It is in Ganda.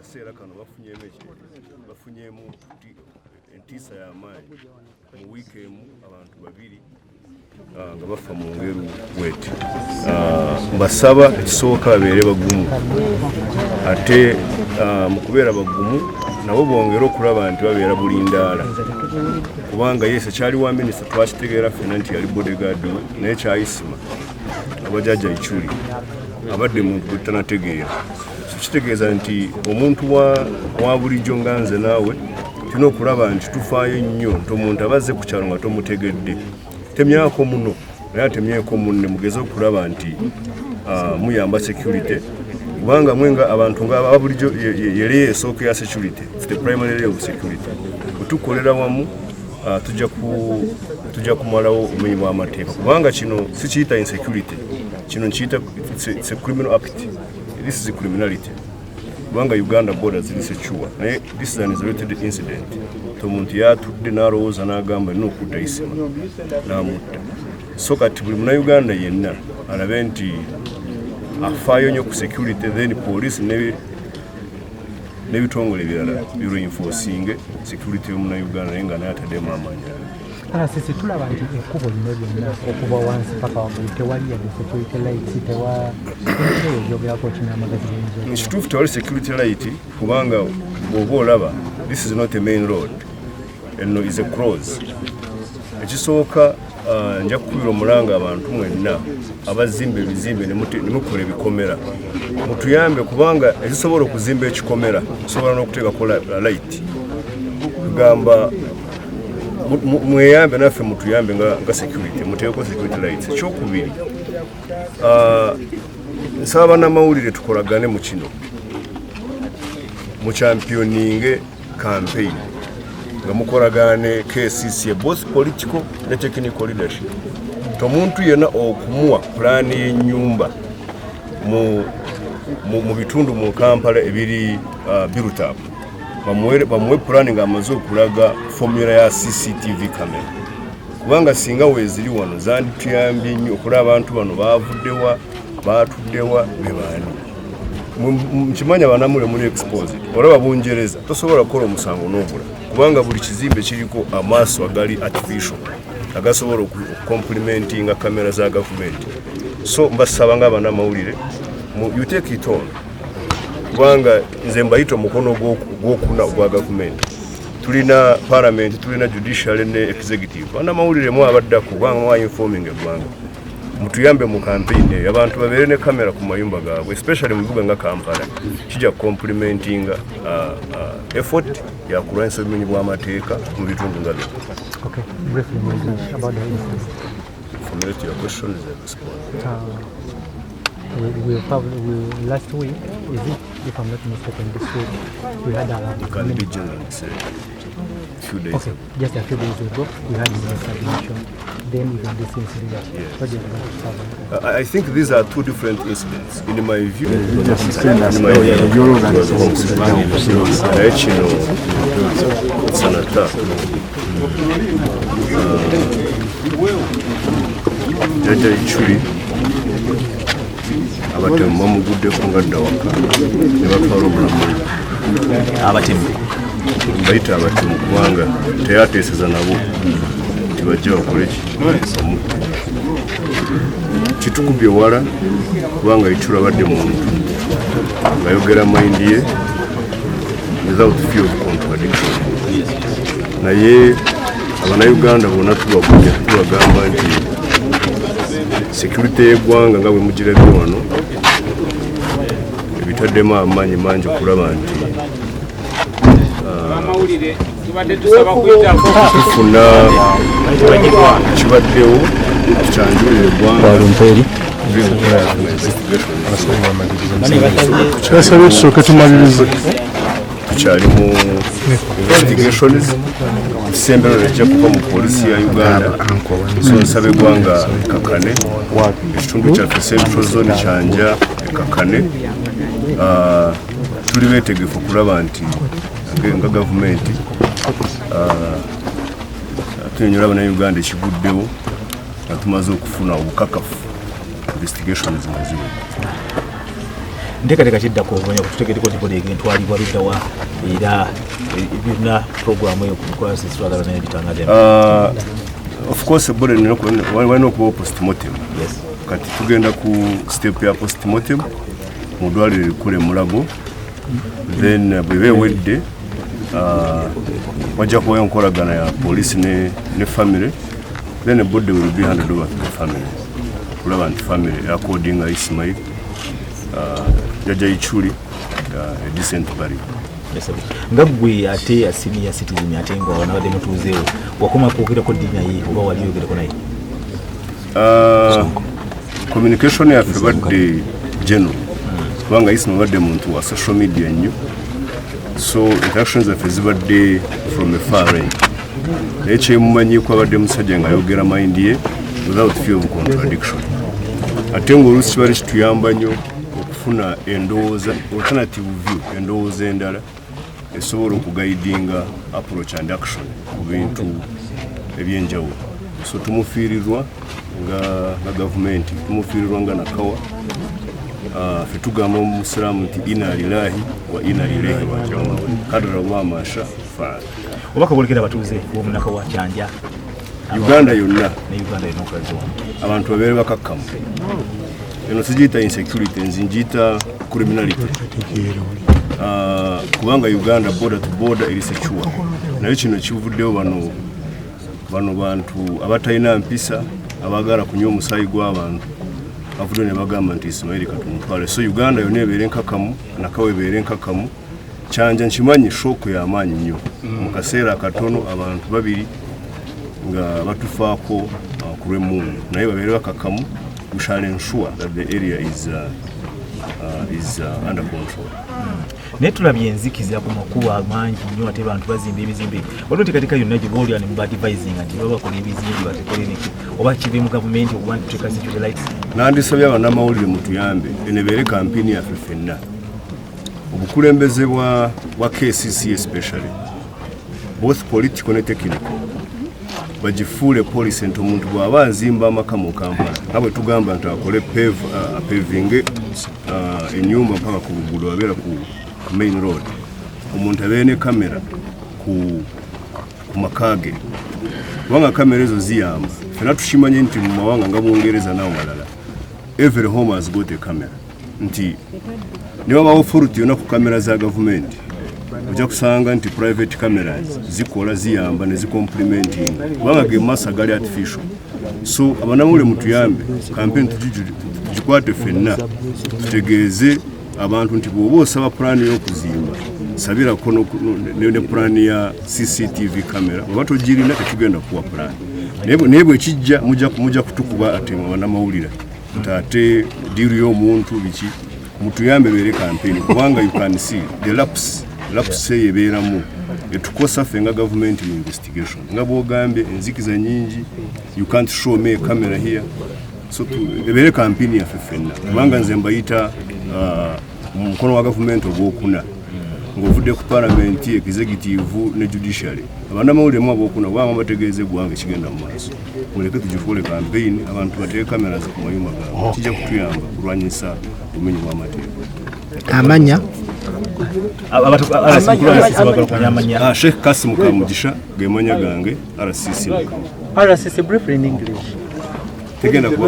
Akaseera kano bafunyemu bafunyemu entiisa y'amaanyi. Mu wiiki emu abantu babiri nga bafa mu ngeri bweti. Mbasaba ekisooka babeere bagumu, ate mu kubeera bagumu nabo bongere okulaba nti babeera bulindaala, kubanga yese kyali wa minisita twakitegeera ffena nti yali bodyguard we, naye kyayisima abajajja Ichuli abadde muntu gwe tutanategeera. So kitegeeza nti omuntu wa bulijjo nga nze naawe tulina okulaba nti tufaayo nnyo nti omuntu abazze ku kyalo nga tomutegedde, temyako muno, naye atemyeko munne, mugeze okulaba nti muyamba security, kubanga mwe nga abantu nga aba bulijjo yeri esooka ya security. It's the primary layer of security. Bwe tukolera wamu, tujja kumalawo obumenyi bw'amateeka, kubanga kino sikiyita insecurity, kino nkiyita it's a criminal act. This is criminality, kubanga Uganda border ziri secure, naye this is an isolated incident. Ti omuntu yatudde n'alowooza n'agamba nina okutta Isima, n'amutta. So kati buli Munauganda yenna alabe nti afaayo nnyo ku security, then police n'ebitongole ebirala bireinforcinge security y'omunauganda, naye nga naye ataddemu amaanyi. Sisi tulaba nti ekkubo lino lyonna okuva wansi paka waggulu tewali yadde security lights, tewa eyo gyogerako kino amagezi gayinza. Kituufu, tewali security light, kubanga bw'oba olaba this is not a main road, eno is a cross. Ekisooka, nja kukubira omulanga abantu mwenna abazimba ebizimbe ne mukola ebikomera, mutuyambe, kubanga ekisobola okuzimba ekikomera osobola n'okuteekako light. Kugamba mweyambe naffe, mutuyambe nga security, muteekeko security lights. Ekyokubiri, nsaba bannamawulire tukolagane mu kino, muchampioninge campaign nga mukolagana ne KCCA, both political ne technical leadership. Omuntu yenna okumuwa pulaani y'ennyumba mu bitundu mu Kampala ebiri built up, bamuwe pulaani ng'amaze okulaga formula ya CCTV camera, kubanga singa weeziri wano zandituyambye nnyo okulaba abantu bano baavuddewa, baatuddewa, be baani. Nkimanya banamule muli exposed. Olaba Bungereza tosobola kukola omusango n'obula, kubanga buli kizimbe kiriko amaaso agali artificial agasobola okucomplementinga kamera za gavumenti. So mbasaba nga abanamawulire you take it on, kubanga nze mbayita omukono gwokuna ogwa gavumenti. Tulina parliament, tulina judiciary ne executive. Banamawulire mu abaddako, kubanga mwa informing eggwanga, mutuyambe mu campaign eyo, abantu babeere ne kamera ku mayumba gaabwe, especially mu bibuga nga Kampala. Kijja complementinga effort ya kulwanyisa obumenyi bw'amateeka mu bitundu nga bino. Okay, briefly in English about the incident. Formulate your questions and respond. We probably, last week, is it, if I'm not mistaken, this week, we had a You can be general and say few days. Okay, just a few days ago, we had Minister Dimension, then even this incident. Yes. What do you want to cover? I think these are two different incidents. In my view, in my view, it was wrong. Naye kino, it's an attack. Jjajja Ichuli abatemu bamuguddeko nga dda waka ne batwala obulamu bwe. Abatemu? Bayita abatemu kubanga teyateeseza nabo nti bajja bakole ki, bamutte. Kitukubye wala, kubanga Ichuli abadde muntu ng'ayogera mind ye without fear of contradiction, naye Abannayuganda bonna tubagumya, tubagamba nti security y'eggwanga nga bwe mugirabye wano ebitaddemu amaanyi mangi okulaba nti Amawulire tubadde tusaba kuyitako. Tufuna kibaddewo, tukyanjulira eggwanga. Kyasabye tusooke tumalirize. Tukyali mu investigations, ekisembero kijja kuva mu polisi ya Uganda. So nsaba eggwanga ekakane, ekitundu kyaffe Central Zone Kyanja ekakane. Tuli beetegefu okulaba nti nga gavumenti tunyonyola Abannayuganda ekiguddewo nga tumaze okufuna obukakafu, investigations nga ziwedde. Nteekateeka kiddako oluvannyuma kututegeddeko nti body egentwalibwa luddawa era byonna programu eyo kukwasi twagala naye bitangaze. Of course, body walina okubawo postmortem. Kati tugenda ku step ya postmortem mu ddwaliro erikulu e Mulago. Then bweba ewedde, wajja kubayo enkolagana ya poliisi ne family. Then the body will be handed over to the family, kulaba nti family according Ismail Jajja Ichuli a decent burial. Yes, nga gwe ate ya senior citizen, ate nga wanabadde mutuuzeewo, wakoma kwogerako ddi naye oba wali oyogereko naye? Communication yaffe badde general, kubanga Isma badde muntu wa social media nnyo, so interactions zaffe zibadde from a far range. Naye kyemumanyiiko, abadde musajja ng'ayogera mind ye without fear of contradiction, ate ng'oluusi kibadde kituyamba nnyo okufuna endowooza, alternative view, endowooza endala esobola okuguidinga approach and action ku bintu ebyenjawulo. So tumufiirirwa nga gavumenti, tumufiirirwa nga Nakawa. Ffe tugamba omusiraamu nti inna lillahi wa inna ilaihi rajiun, qadara Allah ma sha faal. Obaka bwolekera abatuuze b'omunakawa, Kyanja, Uganda yonna, ne Uganda yonna okulaze wamu. Abantu babeere bakakkamu. Eno sigiyita insecurity, nze ngiyita criminality. Kubanga Uganda border to border eri secure, naye kino kivuddewo bano bantu abatalina mpisa, abaagala kunywa omusaayi gw'abantu, bavuddeyo ne bagamba nti Ismaili katumutwale. So Uganda yonna ebeere enkakamu, Nakawa ebeere enkakamu, Kyanja. Nkimanyi shock y'amaanyi nnyo mu kaseera akatono, abantu babiri nga batufaako ku lw'emmundu, naye babeere bakakamu. We shall ensure that the area is under control. Naye tulabye enzikiza ku makubo amangi nnyo, ate bantu bazimba ebizimbe. Waliwo enteekateeka yonna gye boolya ne mubaadvisinga nti baba bakola ebizimbe batekole neki, oba kive mu gavumenti okuba nti tuteeka security lights? Nandisabye abannamawulire mutuyambe, eno ebeere kampini yaffe ffenna. Obukulembeze bwa KCC especially, both political ne technical, bagifuule policy nti omuntu bw'aba azimba amaka mu Kampala, nga bwe tugamba nti akole pavinge ennyumba mpaka ku luguudo, abeera ku main road, omuntu abeere ne kamera ku maka ge, kubanga kamera ezo ziyamba. Fena tukimanye nti mu mawanga nga Bungereza n'awalala, every home has got a camera, nti ne wabawo fault yonna ku kamera za gavumenti, ojja kusanga nti private cameras zikola, ziyamba ne zicomplementing, kubanga ge maaso agali artificial. So abanamawulire mutuyambe, campaign tugikwate ffenna, tutegeeze abantu nti bw'oba osaba pulaani y'okuzimba, sabirako ne pulaani ya CCTV camera. Bw'oba togirina, tetugenda kuwa pulaani. Naye bwe kijja mujja kutukuba ate bannamawulire nti ate deal y'omuntu biki. Mutuyambe beere campaign, kubanga you can see the lapse eyo ebeeramu etukosa ffe nga gavumenti mu investigation. Nga bwogambye, enzikiza nyingi, you can't show me a camera here. So ebeere campaign yaffe ffenna, kubanga nze mbayita mu mukono wa gavumenti ogwokuna, ng'ovudde ku palamenti, executive ne judiciary. Abannamawulire mu abookuna, kubanga bategeeza eggwanga ekigenda mu maaso. Muleke tugifuule campaign, abantu bateeke cameras ku mayumba gaabwe, kijja kutuyamba kulwanyisa obumenyi bw'amateeka. Amanya? Ah, Sheikh Kasim Kamugisha ge mannya gange, RCC Mukama. RCC, briefly in English. Tegenda kuba.